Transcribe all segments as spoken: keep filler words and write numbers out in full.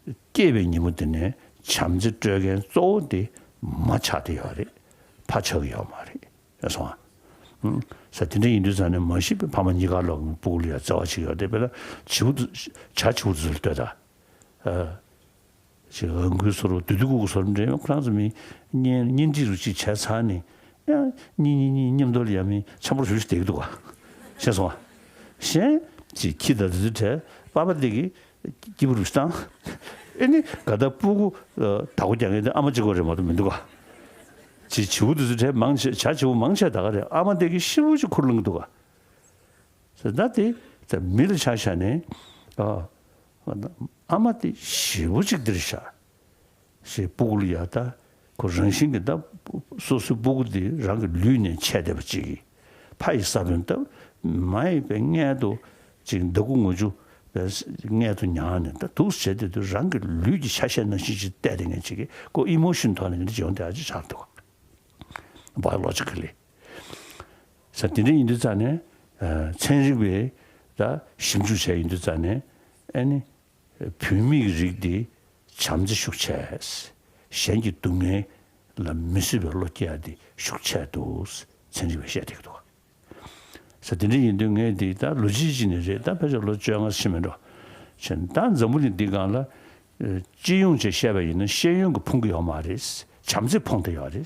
སྐྱེས་པའི་ཉིན་མོ་དེ་ནས་བྱམས་བརྩེ་སྤྲོད་མཁན་གཙོ་བོ་དེ་མ་ཆགས་བསྡད་ཡོད་རེད། ཕ་ཆགས་ཀྱི་ཡོད་མ་རེད། ཡོད་སོང་ཨ། ས་དེ་འདྲ་ཡིན་དུས་ཙང་ནས་མ་གཞི་ཕ་མ་གཉིས་ཀ་ལོག་སྤུ་གུ་ལ་ཡང་བརྩེ་བ་ཅིག་ཡོད་དེ། དཔེར་ན་བྱིའུ་དེ། བྱ་བྱིའུ་དེ་ཚོ་ལ་ལྟོས་དང་། ཅིག་ཨང་ཀུན་བཟོ་རུ་བདུད་འདུལ་ཀུ་ཀུ་བཟོ་རུ་འདྲེ་ཁོ་རང་ཚོ་མི་གཉེན་གཉེན་སྒྲིག་རུ་ཅིག་བྱས་ཚར་ནས་ཡང་གཉིས་གཉིས་གཉིས་མཉམ་དུ་ལ་ཡང་མི་འཆམ་པོ་རུ་ཞུ་ཞུ་བསྡད་ཀྱི་འདུག་ག་ཤེས་སོང་ཨ། གཞན་ཅིག་ཁྱི་དང་དེ་ཚོའི་གྲས་པ་ཕ་དེ་གི་སྐྱིད་པོ་རུ་བཏང་། ཨེ་ནི་ག་ད་སྤུ་གུ་བདག་པོ་རྒྱག་མཁན་དེ་ཨ་མ་གཅིག་པོ་རེད་མ་གཏོགས་མི་འདུག་ག་ཅིག་བྱིའུ་དེ་ཚོའི་གྲས་མང་ཆེ་བྱ་བྱིའུ་མང་ཆེ་ད་ག་རེད། ཨ་མ་དེ་གི་ཤི་བོ་ཅིག་ཁུར་ལངས་ཀྱི་འདུག་ག་ཟེར་ད་དེ་ད་མི་ལ་ཆ་བཞག་ནས་ཨ། ཨ་མ་དེ་ཞེ་པོ་ཅིག་འདིར་བཞག་ཞེས་སྤུ་གུ་ལ་ཡ་ད་ཁོ་རང་བཞིན་གྱིས་ད་སོ་སོའི་སྤུ་གུ་དེ་རང་གི་ལུས་ནས་ཆད་བསྡད་པ་ཅིག་གིས་ཕ་ཡི་ས་བོན་ད་མ་ཡི་པའི་མངལ་དུ་ཅིག་ཟླ་དགུ་ངོ་བཅུ་པའི་མངལ་དུ་ཉར་ནས་ད་འདུག་བྱས་དེ་དུས་རང་གི་ལུས་ཀྱི་ཆ་ཤས་ནང་བཞིན་ཅིག་བལྟས་བསྡད་མཁན་ཅིག་གིས་ཁོ་ཨི་མོ་ཤོན་ཐོག་ནས་འདི་བྱུང་དེ་ཨ་ཅིག་ཆགས་འདུག Biologically། ས་དེ་འདྲ་ཡིན་དུས་ཙང་ནས་ཚན་རིག་པས་ད་ཞིབ་འཇུག་བྱས་ཡིན་དུས་ཙང་ནས་ཨ་ནི་བུད་མེད་ཀྱི་རིགས་འདི་བྱམས་བརྩེ་ཤུགས་ཆེ། གཞན་གྱི་སྡུག་བསྔལ་ལ་མི་བཟོད་པའི་བློ་སྐྱེ་ཡ་འདི་ཤུགས་ཆེ་འདུག་ཚན་རིག་པས་བཤད་བསྡད་ཀྱི་འདུག་ས་དེ་འདྲ་ཡིན་དུས་ངས་འདི་ད་ལོ་གཅིག་ཅིག་ནས་རེད། ད་ཕལ་ཆེར་ལོ་བཅོ་ལྔ་ཕྱིན་མེད་འགྲོ། བྱས་ད་འཛམ་བུ་གླིང་འདི་སྒང་ལ་སྤྱི་ཡོངས་ཀྱིས་བཤད་པ་ཡིན་ན་ཤེས་ཡོན་གྱིས་ཕོངས་ཀྱི་ཡོད་མ་རེད། བྱམས་བརྩེས་ཕོངས་བསྡད་ཡོད་རེད།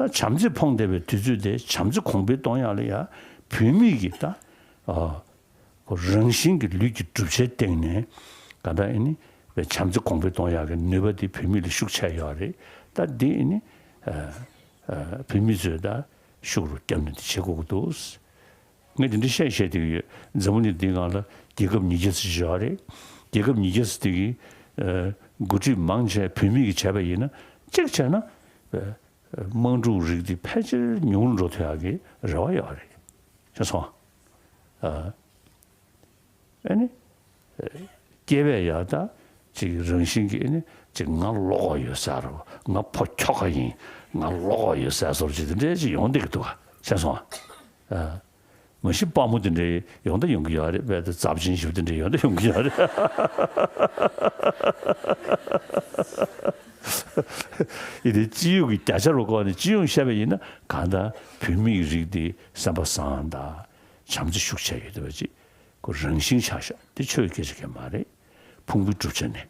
ད་བྱམས་བརྩེས་ཕོངས་བསྡད་པའི་དུས་ཚོད་དེ་བྱམས་བརྩེ་གོང་འཕེལ་གཏོང་ཡག་ལ་ཡ་བུད་མེད་ཀྱི་ད་ཨ་ཁོ་རང་བཞིན་གྱི་ལུས་ཀྱི་གྲུབ་ཆའི་སྟེང་ནས་ག་ད་ཨེ་ནི་བྱམས་བརྩེ་གོང་འཕེལ་གཏོང་ཡག་གི་ནུས་པ་དེ་བུད་མེད་ལ་ཤུགས་ཆེ་ཡོད་རེད། ད་འདི་ཨེ་ནི་ཨ་ཨ་བུད་མེད་ཚོས་ད་ཤུགས་རུ་བརྒྱབ་ནས་འདི་བྱེད་དགོས་ཀྱི་འདུག་ངས་དེ་འདྲ་བཤད་བཤད་བསྡད་ཀྱི་ཡོད། འཛམ་བུ་གླིང་འདིའི་ནང་ལ་རྒྱལ་ཁབ་ཉིས་བརྒྱ་ཙམ་ཞིག་ཡོད་རེད། རྒྱལ་ཁབ་ཉིས་བརྒྱ་ཙམ་དེ་གི་ཨ་འགོ་ཁྲིད་མང་ཆེ་བུད་མེད་ཀྱིས་བྱས་པ་ཡིན་ན་གཅིག་བྱས་ན་ཨ་དམངས་ཁྲོད་རིགས་འདི་ཕལ་ཆེར་ཉུང་རུ་འགྲོ་ཐུབ་ཡག་གི་རེ་བ་ཡོད་རེད། ཤེས་སོང་ཨ། ཨ་ནི་སྐྱེས་པས་ཡང་ད་ཅིག་རང་བཞིན་གྱིས་ཨ་ནི་ཅིག་ང་བློ་ཁོག་ཡོད་ས་རེད། ང་ཕོ་ཁྱོ་ག་ཡིན། ང་བློ་ཁོག་ཡོད་ས་བཟོ་འདྲ་ཅིག་དེ་འདྲ་ཅིག་ཡོང་བསྡད་ཀྱི་འདུག་ག་ཤེས་སོང་ཨ། མ་གཞི་དཔའ་མོ་དེ་འདྲ་ཡོང་ད་ཡོང་གི་ཡོད་རེད། དཔེ་ད་རྫབ་ཆེན་ཞིག་དེ་འདྲ་ཡོང་ད་ཡོང་གི་ཡོད་རེད། ཡིན་ནའི་སྤྱི་ཡོངས་ཀྱི་བརྒྱ་ཆ་རུ་བཀོད་ནས་སྤྱི་ཡོངས་བཤད་པ་ཡིན་ན་གང་ལྟར་བུད་མེད་ཀྱི་རིགས་དེ་སེམས་པ་བཟང་དང་བྱམས་བརྩེ་ཤུགས་ཆེ་ཡོད་བསྡད་པ་ཅིག་ཁོ་རང་བཞིན་ཆགས་ཤག་དེ་ཆོས་ཀྱི་སྐད་ཆ་གང་མ་རེད། ཕུང་པོའི་གྲུབ་ཆ་ནས།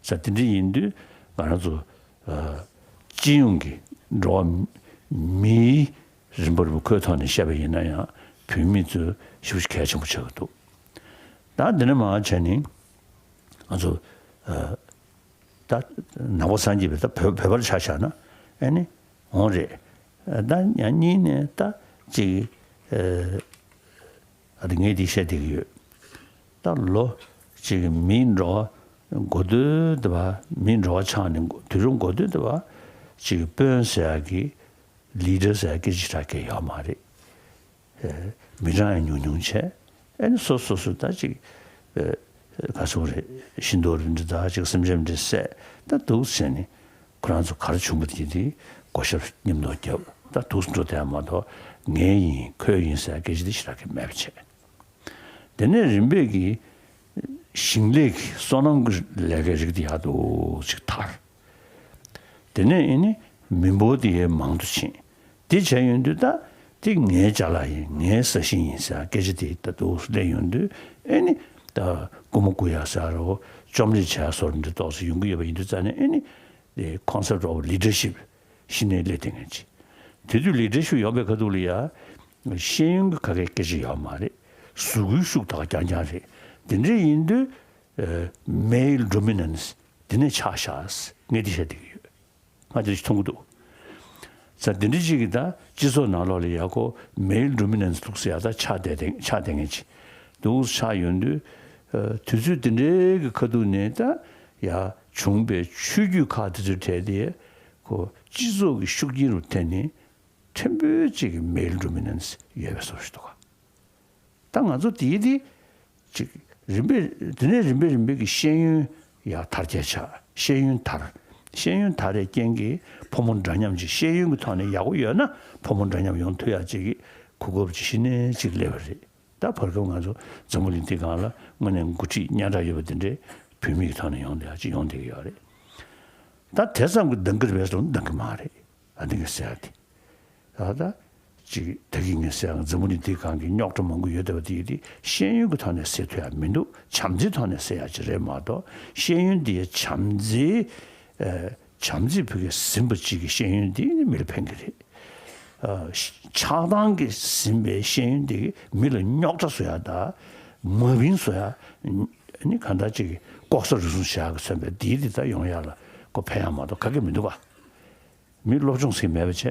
ས་དེ་འདྲ་ཡིན་དུས་ང་རང་ཚོ་ཨ་སྤྱི་ཡོངས་ཀྱི་འགྲོ་བ་མིའི་རིམ་པ་རིམ་པ་ཁོའི་ཐོག་ནས་བཤད་པ་ཡིན་ན་ཡང་བུད་མེད་ཚོས་ཞེ་པོ་ཅིག་གལ་ཆེན་པོ་ཆགས་ཀྱི་འདུག་ད་འདི་ནས་མར་བྱས་ནས་ང་ཚོ་ཨ་ད་ནང་པ་སངས་རྒྱས་པའི་ད་བོད་བོད་པར་ཆ་བཞག་ན་ཨ་ནི་འོང་རེད། ད་ཡང་གཉིས་ནས་ད་ཅིག་ཨ། ཨ་དེ་ངས་འདི་བཤད་བསྡད་ཀྱི་ཡོད། ད་ལོ་གཅིག་གི་མིའི་འགྲོ་བ་འགོ་སྟོད་དེ་བ་མིའི་འགྲོ་བ་ཆགས་ནས་འགོ་དུས་རབས་འགོ་སྟོད་དེ་བ་གཅིག་གི་དཔོན་ཟེར་ཡག་གི་ལི་ཌར་ཟེར་ཡག་སྐད་ཆ་ཞེ་དྲག་གི་ཡོད་མ་རེད། ཨེ་མི་གྲངས་ཡང་ཉུང་ཉུང་བྱས། ཨེ་ནི་སོ་སོ་སོ་ད་ཅིག་ཨེ་ག་སོང་རེད། ཤིང་ཏོག་རིལ་འདྲ་ད་ཅིག་སེམས་ཅན་འདྲ་བསད་ད་འདུག་ཟེར་ནས། ཁོ་རང་ཚོ་ག་རེ་བྱུང་བ་དེ་དེ་བགོ་བཤའ་མཉམ་དུ་བརྒྱབ། ད་དུས་འགྲོ་དེ་མ་གཏོགས་ངའི་ཡིན་ཁོའི་ཡིན་ཟེར་སྐད་ཆ་དེ་ཞེ་དྲག་གི་མེད་པ་བྱས། དེ་ནས་རིམ་པས་ཀྱི་ཞིང་ལས་ཀྱི་སོ་ནམ་གྱི་ལས་ཀའི་རིགས་དེ་ཡག་ཏུ་ཅིག་དར། དེ་ནས་ཨེ་ནི་མི་འབོར་དེ་ཡང་མང་དུ་ཕྱིན། དེ་བྱས་ཡོང་དུས་ད་དེ་ངའི་ཅ་ལག་ཡིན་ངའི་ས་ཞིང་ཡིན་ཟེར་སྐད་ཆ་དེ་ད་དུ་སླེབས་ཡོང་དུས་ཨེ་ནི་ད་རྐུན་མ་རྐུ་ཡག་ཟེར་རོ་བཅོམ་རིགས་བྱས་སོར་འདི་ཏོག་ཙམ་ཡོང་གི་ཡོད་པ་ཡིན་དུས་ཙང་ནས་ཨེ་ནི། དེ་concept of leadership གཞི་ནས་སླེབས་བསྡད་མཁན་ཅིག་དེ་དུས་ལི་ཌར་ཤིབ་ཡོང་བའི་ཁ་ཐུག་ལ་ཡ། ཤེས་ཡོན་གྱི་ག་གེ་སྐད་ཆ་ཡོད་མ་རེད། གཟུགས་པོའི་ཤུགས་དང་རྐྱང་རྐྱང་རེད། དེ་འདྲ་ཡིན་དུས་ཨ་male dominance དེ་ནས་ཆགས་ཤག་ངས་དེ་བཤད་བསྡད་ཀྱི་ཡོད། ང་དེ་མཐོང་གི་འདུག་ས་དེ་འདྲ་ཅིག་གིས་ད་སྤྱི་ཚོགས་ནང་ལོགས་ལ་ཡ་ཁོ་male dominance འདུག་ཟེར་ཡ་ད་ཆགས་བསྡད་དེ་ཆགས་བསྡད་མཁན་ཅིག་འདུག་ཆགས་ཡོང་དུས་ཨ་དུས་ཚོད་དེ་འདྲའི་གི་ཁ་ཐུག་ནས་ད་ཡ། བྱུང་བའི་ཆོས་བརྒྱུད་ཁག་དེ་ཚོའི་གྲས་དེ་ཁོ་སྤྱི་ཚོགས་ཀྱི་ཤུགས་རྐྱེན་རུ་ཐེབས་ནས་ཕྲན་བུ་ཅིག་གི་male dominance ཡོད་པའི་བཟོ་ཞིག་འདུག་ག་ད་ང་ཚོ་དེའི་དེ་ཅིག་རིམ་པས་དེ་ནས་རིམ་པས་རིམ་པས་ཀྱི་ཤེས་ཡོན་ཡར་དར་རྒྱས་ཆགས། ཤེས་ཡོན་དར། ཤེས་ཡོན་དར་བའི་རྐྱེན་གྱིས་ཕོ་མོ་འདྲ་མཉམ་ཅིག་ཤེས་ཡོན་གྱི་ཐོག་ནས་ཡག་པོ་ཡོད་ན་ཕོ་མོ་འདྲ་མཉམ་ཡོང་ཐུབ་ཡག་ཅིག་གི་གོ་སྐབས་ཅིག་གཞི་ནས་ཅིག་སླེབས་པ་རེད། ད་བར་སྐབས་ང་ཚོ་འཛམ་བུ་གླིང་འདི་སྒང་ལ་དངོས་གནས་འགོ་ཁྲིད་སྙན་གྲགས་ཡོད་པ་འདི་འདྲའི་ བུད་མེད་ཀྱི་ཐོག་ནས་ཡོང་བསྡད་ཡ་ཅིག་ཡོང་བསྡད་ཀྱི་ཡོད་རེད། ད་དེ་ཙམ་གྱིས་འདང་གི་རེད་པས་ཟེར་ན་འདང་གི་མ་རེད། ཨ་འདི་ངས་ཟེར་ཡ་དེ། ད་ད་ཅིག་ད་གིན་ངས་ཟེར་ཡ་འཛམ་བུ་གླིང་འདིའི་སྒང་གི་རྙོག་དྲ་མང་པོ་ཡོད་བསྡད་པ་དེ་ཡིན་དེ་ཤེས་ཡོན་གྱི་ཐོག་ནས་སེལ་ཐུབ་ཡ་མི་འདུག་བྱམས་བརྩེའི་ཐོག་ནས་སེལ་ཡ་ཅིག་རེད་མ་གཏོགས་ཤེས་ཡོན་འདི་བྱམས་བརྩེའི་ཨ་བྱམས་བརྩེ་ཕ་གིར་ཟིན་པ་ཅིག་གི་ཤེས་ཡོན་འདི་ནི་མི་ལ་ཕན་གྱི་རེད། ཨ་ཆགས་སྡང་གིས་ཟིན་པའི་ཤེས་ཡོན་འདི་གིས་མི་ལ་རྙོག་དྲ་བཟོ་ཡ་དང་མ་བིན་བཟོ་ཡ་ནི་གང་ལྟར་ཅིག་གི་ལྐོག་ཟ་རུལ་སུངས་བྱེད་ཡ་གི་མཚོན་པའི་འདི་འདི་ད་ཡོང་ཡ་ལ་ཁོ་ཕན་ཡ་མ་གཏོགས་ག་གེ་མི་འདུག་ག་མི་སློབ་སྦྱོང་ཟིག་མེད་པ་བྱས་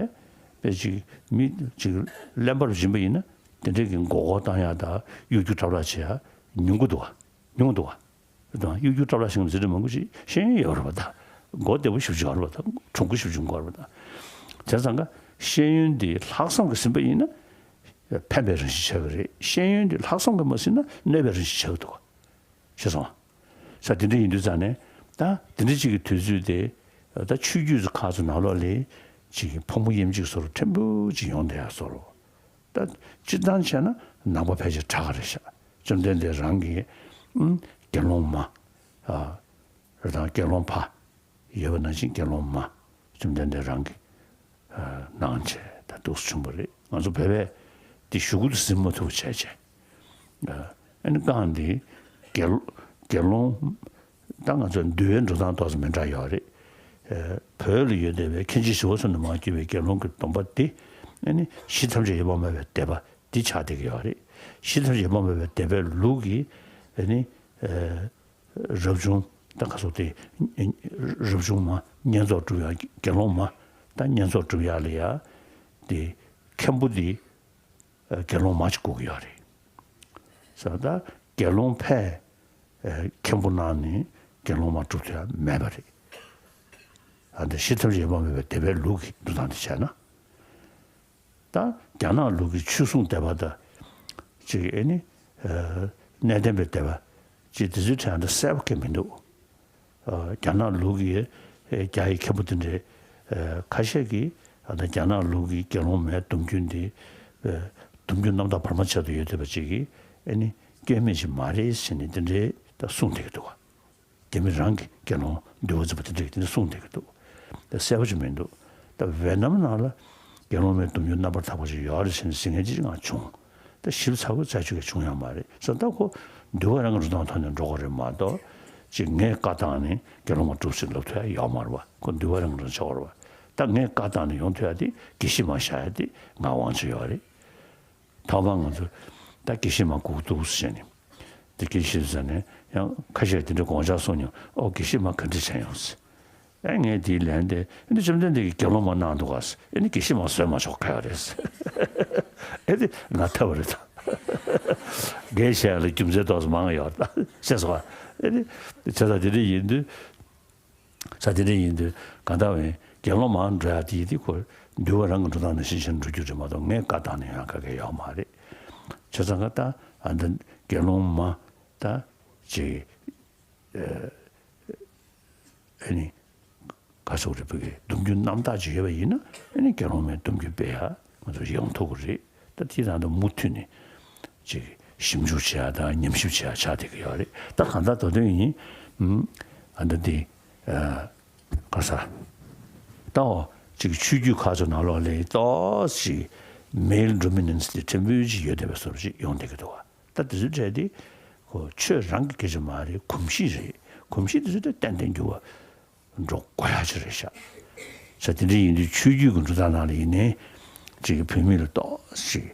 པས་ཅིག་མི་ཅིག་གླེན་པར་སྦྱིན་པ་ཡིན་ན་དེ་འདྲས་ཀྱི་མགོ་སྐོར་བཏང་ཡ་དང་གཡོ་སྒྱུ་འཁྲབ་ལ་བྱེད་ཡ་ཉུང་གི་འདུག་ག་ཉུང་གི་འདུག་ག་དང་གཡོ་སྒྱུ་འཁྲབ་ལ་ཞིག་འཛིན་གྲྭ་མང་པོ་ཞིག་ཤེས་ཡོན་ཡོད་རེད་པ། ད་མགོ་བདེ་པོ་ཞེ་པོ་ཅིག་ཡོད་རེད་པ། ད་གྲུང་པོ་ཞེ་པོ་ཅིག་དགོས་རེད་པ། ད་བྱས་ཙང་ཀ་ཤེས་ཡོན་འདི་ལྷག་བསམ་གྱིས་ཟིན་པ་ཡིན་ན་ཕན་པའི་རང་བཞིན་ཆགས་ཀྱི་རེད། ཤེས་ཡོན་འདི་ལྷག་བསམ་གྱིས་མ་ཟིན་ན་གནོད་པའི་རང་བཞིན་ཆགས་ཀྱི་འདུག་ག་ཤེས་སོང་ས། དེ་འདྲ་ཡིན་དུས་ཙང་ནས་ད་དེ་འདྲ་ཅིག་གི་དུས་ཚོད་དེ་ད་ཆོས་བརྒྱུད་ཁག་ཚོ་ནང་ལོགས་ལ་ཅིག་ཕོ་མོ་དབྱེ་འབྱེད་བཟོ་འདྲ་ཕྲན་བུ་ཅིག་ཡོང་བསྡད་ཡ་བཟོ་འདྲ། ད་སྤྱིར་བཏང་བྱས་ན་ནང་པ་ཕལ་ཆེར་དྲག་ག་རེད་ཤག་བཅོམ་ལྡན་འདས་རང་གིས་ཨུམ་དགེ་སློང་མ་ཨ་རེད་དང་དགེ་སློང་ཕ་ཡོད་པ་ནང་བཞིན་དགེ་སློང་མ་བཅོམ་ལྡན་འདས་རང་གིས་ཨ་གནང་བྱས་ད་འདུག་སེ་བྱུང་བ་རེད། ང་ཚོ་བོད་པས་འདི་གཞུག་གུ་དུ་ཟིན་མ་ཐུབ་པ་བྱས་བྱས་ཨ་ཨ་ནི་རྐང་འདི་དགེ་དགེ་སློང་ད་ང་ཚོ་འདུལ་བའི་འགྲོ་སྟངས་ཏོག་ཙམ་མི་འདྲ་ཡོད་རེད། ཨ་བོད་ལ་ཡོད་བསྡད་པའི་མཁན་ཆེན་ཞི་བ་འཚོ་ནས་མར་བརྒྱུད་པའི་དགེ་སློང་གི་སྡོམ་པ་འདི་ཨ་ནི་གཞི་ཐམས་ཅད་ཡོད་པར་སྨྲ་བའི་སྡེ་པ་འདི་ཆགས་བསྡད་ཀྱི་ཡོད་རེད། གཞི་ཐམས་ཅད་ཡོད་པར་སྨྲ་བའི་སྡེ་པའི་ལུགས་ཀྱི་ཨ་ནི་ཨ་རབ་བྱུང་ད་ག་སོགས་ཏེ་རབ་བྱུང་མ་བསྙེན་རྫོགས་སྒྲུབ་ཡ་དགེ་སློང་མ་ད་བསྙེན་རྫོགས་སྒྲུབ་ཡ་ལ་ཡ་དེ་མཁན་པོ་འདི་དགེ་སློང་མ་ཅིག་དགོས་ཀྱི་ཡོད་རེད། ས་ད་དགེ་སློང་ཕས་མཁན་པོ་གནང་ནས་དགེ་སློང་མ་སྒྲུབ་ཐུབ་ཡ་མེད་པ་རེད། ཨ་འདི་གཞི་ཐམས་ཅད་ཡོད་པར་སྨྲ་བའི་སྡེ་པའི་ལུགས་ཀྱི་འགྲོ་སྟངས་དེ་བྱས་ན། ད་རྒྱ་ནག་ལུགས་ཀྱི་ཆོས་སྲུང་སྡེ་པ་དང་ཅིག་ཨེ་ནི་གནས་བརྟན་པའི་སྡེ་པ་ཅིག་དེ་ཚོའི་གྲས་ད་གསལ་པོ་གང་མི་འདུག་རྒྱ་ནག་ལུགས་ཀྱི་རྒྱ་ཡི་མཁན་པོ་དེ་འདྲའི་ཁ་ཤས་ཀྱིས་ད་རྒྱ་ནག་ལུགས་ཀྱི་དགེ་སློང་མའི་སྡོམ་རྒྱུན་འདི་སྡོམ་རྒྱུན་རྣམ་དག་བར་མ་ཆད་དུ་ཡོད་བསྡད་པ་ཅིག་གིས་ཨེ་ནི་སྐྱོན་མེད་ཅིག་མ་རེད་ཟེར་ནས་དེ་འདྲའི་ད་གསུངས་བསྡད་ཀྱི་འདུག་ག་རྒྱ་མི་རང་གི་དགེ་སློང་འདུལ་བ་འཛིན་པ་དེ་འདྲས་ཀྱིས་དེ་འདྲ་གསུངས་བསྡད་ཀྱི་འདུག་ད་གསལ་པོ་ཅིག་མི་འདུག་ད་ཝེ་ནམ་ནང་ལ་དགེ་སློང་མའི་སྡོམ་རྒྱུན་རྣམ་པར་དག་པ་ཅིག་ཡོད་རེད་ཟེར་ནས་ཟིན་མཁན་ཅིག་ང་བྱུང་། ད་ཞིབ་ཚགས་པོ་རྩད་གཅོད་ཀྱི་བྱུང་ཡོད་མ་རེད་ཟེར། ད་ཁོ་འདུལ་བ་རང་གི་འགྲོ་སྟངས་ཐོག་ནས་འགྲོ་དགོས་རེད་མ་གཏོགས་ཅིག་ངས་བཀའ་བཏང་ནས་དགེ་སློང་མ་སྒྲུབ་ཟེར་ལབ་ཐུབ་ཡ་ཡོད་མ་རེད་བ། ཁོ་འདུལ་བ་རང་གི་འགྲོ་ཆོག་རེད་བ། ད་ངས་བཀའ་བཏང་ནས་ཡོང་ཐུབ་ཡ་དེ་དགེ་བཤེས་མ་བཞག་ཡ་དེ་ང་དབང་ཆ་ཡོད་རེད། ཐོག་མར་ང་ཚོ་ད་དགེ་བཤེས་མ་སྒུག་འདུག་ཟེར་ནས། དེ་དགེ་བཤེས་ཟེར་ནས་ཡང་ཁ་ཤས་དེ་འདྲ་དགོངས་འཆར་གསུངས་མྱོང་། ཨོ་དགེ་བཤེས་མ་ག་འདྲ་བྱས་ཡོང་ཟེར། ཨེ་ངས་དེའི་ལན་དེ་ཨེ་འདི་བཅོམ་ལྡན་འདས་ཀྱིས་དགེ་སློང་མ་གནང་འདུག་ག་ཟེར། ཨེ་ནི་དགེ་བཤེས་མ་བཟོས་མ་ཆོག་ག་ཡོད་རེད་ཟེར། ཨེ་དེ་ང་ཐབས་རེད་ད། འགན་བཞེས་ཡ་ལ་རྒྱུ་མཚན་ཏོག་ཙམ་མང་ཡོད་ད་ཤེས་སོང་ཨ། ཨེ་ནི་བྱས་ཙང་དེ་འདྲ་ཡིན་དུས། ས་དེ་འདྲ་ཡིན་དུས་གང་ལྟར་བས་དགེ་སློང་མར་འགྲོ་ཡ་དེ་དེ་ཁོ་འདུལ་བ་རང་གི་འགྲོ་སྟངས་ནང་བཞིན་བྱས་ནས་འགྲོ་རྒྱུ་རེད་མ་གཏོགས་ངས་བཀའ་བཏང་ནས་ཡང་ག་གེ་ཡོད་མ་རེད། བྱས་ཙང་ཀ་ད་ཨ་འདི་དགེ་སློང་མ་ད་ཅིག་ཨ་ནི་ག་སོགས་རེད་བུ་གི་སྡོམ་རྒྱུན་རྣམ་དག་ཅིག་ཡོད་པ་ཡིན་ན་ཨ་ནི་དགེ་སློང་མའི་སྡོམ་རྒྱུན་སྤེལ་ཡ་ང་ཚོ་ཡོང་ཐུབ་ཀྱི་རེད། ད་དེ་དང་ད་མུ་མཐུད་ནས་ཅིག་ཞིབ་འཇུག་བྱེད་ཡ་དང་ཉམས་ཞིབ་བྱེད་ཡ་ཆགས་བསྡད་ཀྱི་ཡོད་རེད། ད་གང་ལྟར་ད་དུང་ཡིན་ཨ་ད་འདི་ག་ས་ད་འོ་ཅིག་ཆོས་བརྒྱུད་ཁག་ཚོ་ནང་ལོགས་ལ་ཏོག་ཙམ་male dominance་དེ་ཕྲན་བུ་ཅིག་ཡོད་བསྡད་པའི་བཟོ་འདྲ་ཅིག་ཡོང་བསྡད་ཀྱི་འདུག་བ། ད་དེ་ཚོའི་གྲས་དེ་ཁོ་ཆོས་རང་གི་སྐད་ཆ་མ་རེད། གོམས་གཤིས་རེད། གོམས་གཤིས་དེ་ཚོ་ད་ཏན་ཏན་འགྱུར་བ་འགྲོ་དགོས་ཡ་ཅིག་རེད་ཤག་ས་དེ་འདྲ་ཡིན་དུས་ཆོས་བརྒྱུད་ཀྱི་འགྲོ་སྟངས་ནང་ལ་ཡིན་ནའི་ཅིག་བུད་མེད་ལ་ཏོག་ཙམ་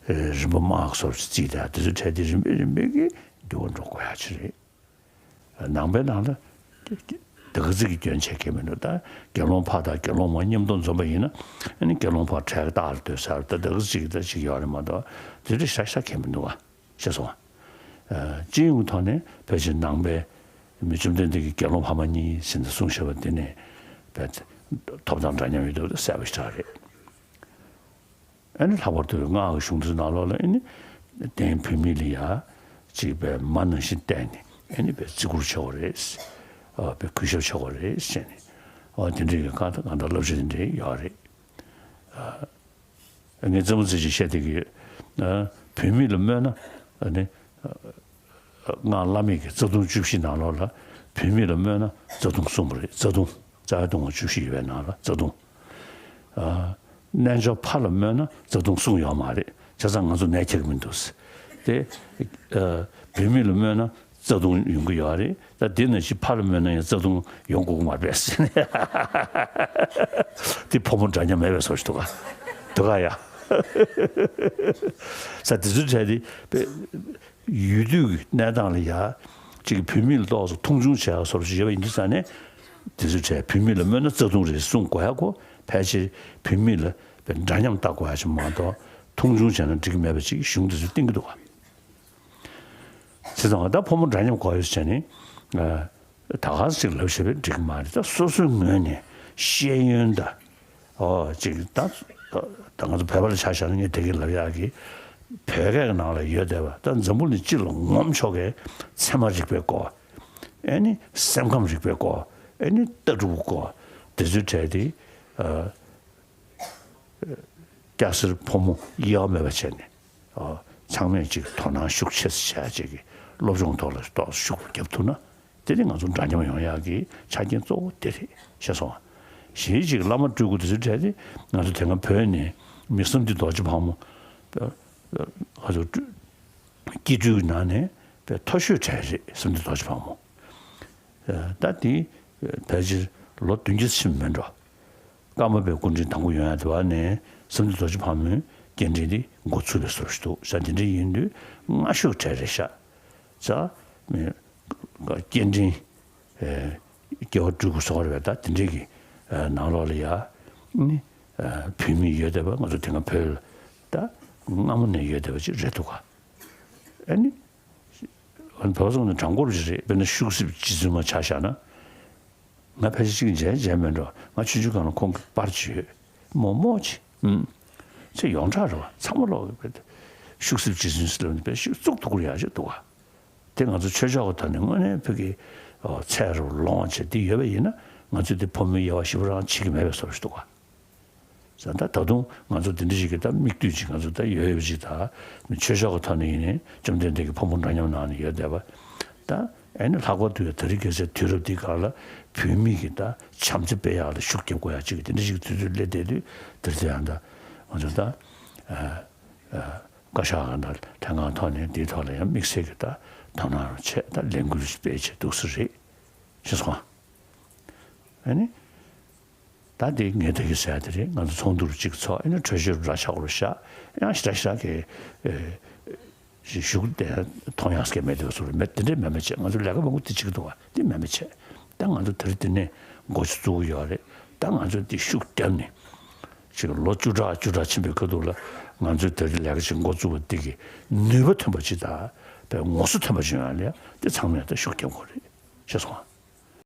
རིམ་པ་དམའ་བཟོ་ཅིག་བརྩིས་ད་དེ་ཚོ་གྲས་དེ་རིམ་པས་རིམ་པས་ཀྱིས་འགྱུར་བ་འགྲོ་དགོས་ཡ་ཅིག་རེད། ནང་པའི་ནང་ལ་ད་ག་ཚོད་ཀྱི་སྐྱོན་ཆ་གང་མི་འདུག་ད་དགེ་སློང་ཕ་དང་དགེ་སློང་མ་མཉམ་དུ་འཛོམས་པ་ཡིན་ན་ཨ་ནི་དགེ་སློང་ཕ་གྲལ་ལྟག་ལ་སྡོད་ས་རེད། ད་ད་ག་ཚོད་ཀྱི་ད་ཅིག་ཡོད་རེད་མ་གཏོགས་དེ་འདྲ་ཤ་ཤ་གང་མི་འདུག་བ། ཤེས་སོང་ང་། ཨ་སྤྱི་ཡོངས་ཐོག་ནས་ཕལ་ཆེར་ནང་པའི་མི་བཅོམ་ལྡན་འདས་ཀྱིས་དགེ་སློང་ཕ་མ་གཉིས་ཟེར་ནས་གསུངས་བཞག་པ་དེ་ནས་བས་ཐོབ་ཐང་འདྲ་མཉམ་ཡོད་འདུག་གསལ་པོ་ཞེ་དྲག་རེད། ཨ་ནི་ལྷག་པར་དུ་སྔགས་ཀྱི་གཞུང་དེ་ནང་ལོགས་ལ་ཨ་ནི་རྟེན་བུད་མེད་ལ་ཡ་གཅིག་བས་མ་ནང་བཞིན་བསྟེན་ནས་ཨ་ནི་བས་བརྩི་བཀུར་བྱེད་དགོས་རེད། ཨ་བས་གུས་ཞབས་བྱེད་དགོས་རེད་ཟེར་ནས་ཨ་དེ་འདྲའི་གི་གང་ལྟར་གང་ལྟར་བསླབ་བྱ་དེ་འདྲའི་ཡོད་རེད། ཨ། ངས་རྩེད་མོ་རྩེ་ཅིག་བཤད་དེ་གི། ཨ། བུད་མེད་ལ་སྨོད་ན། ཨ་ནི། ཨ། སྔགས་བླ་མེད་ཀྱི་རྩ་ལྟུང་བཅུ་བཞི་ནང་ལོགས་ལ། བུད་མེད་ལ་སྨོད་ན་རྩ་ལྟུང་གསུངས་པ་རེད། རྩ་ལྟུང་། རྩ་བའི་ལྟུང་བ་བཅུ་བཞི་ཡོད་པའི་ནང་ལ་རྩ་ལྟུང་། ཨ། རྣལ་འབྱོར་ཕ་ལ་སྨོད་ན་རྩ་ལྟུང་གསུངས་ཡོད་མ་རེད། བྱས་ཙང་ང་ཚོ་ནད་ཁྱེར་གྱི་མི་འདུག་ཟེར། དེ། ཨ། བུད་མེད་ལ་སྨོད་ན་རྩ་ལྟུང་ཡོང་གི་ཡོད་རེད། ད་དེ་ནང་བཞིན་ཕ་ལ་སྨོད་ན་ཡང་རྩ་ལྟུང་ཡོང་དགོས་ཀྱི་མ་རེད་པས་ཟེར་ནས། དེ་ཕོ་མོ་འདྲ་མཉམ་མེད་པའི་བཟོ་ཞིག་འདུག་ག་འདུག་ག་ཡ། ས་དེ་ཚོའི་གྲས་དེ། ཡུལ་དུས་ཀྱི་གནས་སྟངས་ལ་ཡ། ཅིག་བུད་མེད་ལ་ཏོག་ཙམ་མཐོང་ཆུང་བྱས་པ་བཟོ་འདྲ་ཞིག་ཡོད་པ་ཡིན་དུས་ཙང་ནས། དེ་ཚོའི་གྲས་བུད་མེད་ལ་སྨོད་ན་རྩ་ལྟུང་རེད་གསུང་དགོས་ཡ་ཁོ། ཕལ་ཆེར་བུད་མེད་ལ་འདྲ་མཉམ་ལྟ་དགོས་ཡ་ཞིག་མ་གཏོགས་མཐོང་ཆུང་བྱས་ན་འགྲིག་གི་མེད་པ་ཅིག་གཞུང་དེ་ཚོས་བསྟན་གྱི་འདུག་ག་བྱས་ཙང་ད་ཕོ་མོ་འདྲ་མཉམ་དགོས་ཡོད་ཟེར་ནས། ད་ག་ཟེ་ཅིག་ལབ་བྱས་པས་འགྲིག་གི་མ་རེད། ད་སོ་སོའི་ངོས་ནས་ཤེས་ཡོན་དང་། ཨོ་ཅིག་ད་ད་ང་ཚོ་བོད་པ་ལ་ཆ་བཞག་ན་ངས་དེ་གིན་ལབ་ཡག་གི། བོད་སྐད་ཀྱི་ནང་ལ་ཡོད་བསྡད་པ་ད་འཛམ་བུ་གླིང་སྤྱི་ལ་ངོམ་ཆོག་གི་ཚད་མ་རིག་པའི་སྐོར། ཨེ་ནི་སེམས་ཁམས་རིག་པའི་སྐོར། ཨེ་ནི་ལྟ་གྲུབ་སྐོར། དེ་ཚོའི་གྲས་དེ། ཨ། སྐྱ་སེར་ཕོ་མོ་དབྱེ་བ་མེད་པ་བྱས་ནས། ཨ། ཚང་མས་ཅིག་དོ་སྣང་ཤུགས་ཆེ་ཙམ་བྱས་ཅིག་གི་སློབ་སྦྱོང་ཐོག་ལ་ཏོག་ཙམ་ཤུགས་རྒྱབ་ཐུབ་ན། དེ་ནི་ང་ཚོ་འདྲ་མཉམ་ཡོང་ཡག་གི་ཆ་རྐྱེན་གཙོ་བོ་དེ་རེད་ཤེས་སོང་ང་། གཞི་ཅིག་བླ་མ་སྤྲུལ་སྐུ་དེ་ཚོའི་གྲས་དེ་ང་ཚོ་དེ་སྔ་བོད་ནས་མི་གསུམ་བདེ་རྡོ་རྗེ་ཕག་མོ། ང་ཚོ་སྤྲུལ་སྐུ་སྤྲུལ་སྐུའི་ནང་ནས་དཔེ་མཐོ་ཤོས་གྲས་རེད། གསུམ་བདེ་རྡོ་རྗེ་ཕག་མོ། ད་དེ་ཕལ་ཆེར་ལོ་བདུན་བརྒྱ་ཕྱིན་མེད་འགྲོ། ཀརྨ་པའི་སྐུ་ཕྲེང་དང་པོ་ཡོང་ཡ་དེ་བ་ནས་གསུམ་བདེ་རྡོ་རྗེ་ཕག་མོའི་སྐྱེ་ཕྲེང་དེ་འགོ་ཚུགས་པའི་བཟོ་ཞིག་འདུག་ས། དེ་འདྲ་ཡིན་དུས་སྔ་ཤོས་གྲས་རེད་ཤག་ས། སྐྱེ་ཕྲེང་། སྐྱེ་བ་སྤྲུལ་སྐུ་སོགས་རེད་པས། ད་དེ་འདྲའི་གི་ནང་ལོགས་ལ་ཡ། ནི། བུད་མེད་ཡོད་བསྡད་པ་ང་ཚོ་དེ་སྔ་བོད་ལ་ད་སྔ་མོ་ནས་ཡོད་བསྡད་པ་ཅིག་རེད་འདུག་ག་ཨ་ནི། བོད་སོང་ནས་གྲངས་འབོར་ཅིག་རེད། དཔེར་ན་ཤུག་གསེབ་རྗེ་བཙུན་མ་ཆ་བཞག་ན། ང་ཕལ་ཆེར་ཅིག་མཇལ་མཇལ་མེད་འགྲོ། ང་ཆུང་ཆུང་སྒང་ལ་ཁོང་གི་པར་ཅིག་ཡོད། མོ་མོ་ཅིག་ཨུམ། ཚེ་ཡོངས་གྲགས་རེད་བ། ཚང་མ་ལོག་གི་བས། ཤུག་གསེབ་རྗེ་བཙུན་ཟེར་ལབ་ནས་བས་ཤུག་གཙུག་ཏུ་བཀུར་ཡག་ཅིག་འདུག་ག་དེ་ང་ཚོ་ཆོས་ཕྱོགས་ཀྱི་ཐོག་ནས་དངོས་གནས་བོད་ཀྱི་ཚད་རུ་ལོངས་བྱས་དེ་ཡོད་པ་ཡིན་ན། ང་ཚོས་དེ་ཕོ་མོའི་དབྱེ་བ་ཞིབ་རང་བྱེད་ཀྱི་མེད་པའི་བཟོ་ཞིག་འདུག་ག་ཟེར། ད་ད་དུང་ང་ཚོ་འདི་འདྲ་ཞིག་གི་ད་མིག་ལྟོས་ཅིག་ང་ཚོ་ད་ཡོད་ཡོད་ཅིག་ད་ཆོས་ཕྱོགས་ཀྱི་ཐོག་ནས་ཡིན་ནའི་བཅོམ་ལྡན་འདས་ཀྱི་ཕོ་མོ་འདྲ་མཉམ་ནང་ནས་ཡོད་བསྡད་པ། ད་ཨེ་ནི་ལྷག་པར་དུ་ཡང་དེ་རིང་ཁ་སང་དུས་རབས་འདི་སྒང་ལ་བུད་མེད་ཀྱི་ད་བྱམས་བརྩེ་སྤེལ་ཡག་ལ་ཤུགས་རྒྱབ་དགོས་ཡག་ཅིག་གི་དེ་འདྲ་ཞིག་དུས་ཚོད་སླེབས་བསྡད་དུས། དེར་ཚོད་ཡང་ད་ང་ཚོ་ད་ཨ་ཨ་བཀའ་ཤག་གང་དང་ལྷན་ཁང་ཐོག་ནས་འདིའི་ཐོག་ལ་ཡང་དམིགས་བསལ་གྱི་ད་དོ་སྣང་རུ་བྱས། ད་ལས་འགུལ་སྤེལ་བྱས་འདུག་ས་རེད་ཤེས་སོང་ཨ། ཨ་ནི། ད་དེ་ངས་ད་གིན་ཟེར་ཡ་དེ་རེད། ང་ཚོ་ཚོགས་འདུ་རུ་གཅིག་ཚོགས། ཨེ་ན་གྲོས་ཆོད་རུ་འདྲ་ཆགས་རུ་བཞག་ཡང་ཞེ་དྲག་ཞེ་དྲག་གི་ཨེ་ཞུ་དེ་མཐོང་ཡག་སྐད་མེད་དེ་བཟོ་རུ་མེད། དེ་འདྲས་མེད་མེད་བྱས། ང་ཚོ་ལས་ཀ་མང་པོ་དེ་བྱེད་ཀྱི་འདུག་བ། དེ་མེད་མེད་བྱས། ད་ང་ཚོ་དེ་རིང་དེ་ནས་འགོ་ཚུགས་ཀྱི་ཡོད་རེད། ད་ང་ཚོ་དེ་ཤུགས་བརྒྱབ་ནས་ཅིག་ལོ་བཅུ་ཕྲག་བཅུ་ཕྲག་ཕྱིན་པའི་ཁ་ཐུག་ལ་ང་ཚོས་དེ་རིང་ལས་ཀ་ཞིག་འགོ་བཙུགས་པ་དེ་གི་ནུས་པ་ཐོན་པ་ཅིག་དང་དཔེ་ངོ་སོ་ཐོན་པ་ཅིག་ཡོང་ཡ་ལ་ཡ་དེ་ཚང་མས་ད་ཤུགས་རྒྱབ་དགོས་རེད་ཤེས་སོང་ཨ།